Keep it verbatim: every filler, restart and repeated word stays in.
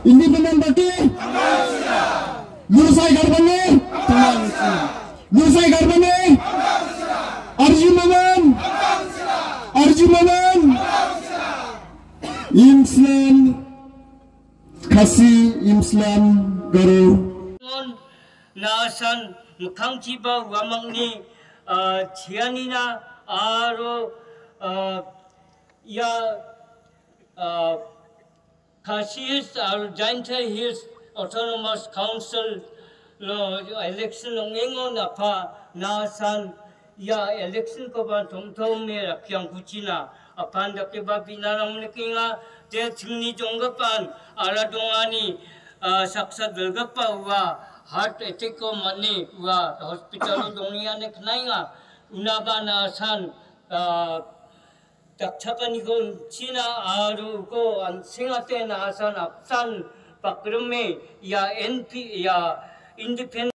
Independent Party. Lusai Garbane. Lusai Garbane. Arji Momen. Arji Momen. Imslam Khasi, Imslam Garo. Nasan mikkangchiba uamangni, ah, chianina aro, ah, ia, ah, Khasi Hills aro Jaintia Hills Autonomous Council lo election ong·engon apa nasan ia election-koba tom·tome rakiangkuchina apan dakeba binarang nikenga. Te chingni jonggipan ara dongani, ah, saksa dilgipa ua heart attack-ko man·e ua hospital-o dongenga ine knaenga. Unaba nasan, ah, dakchakaniko on·china aro uko an·sengate nasan apsan bakrime ia N P, ia independent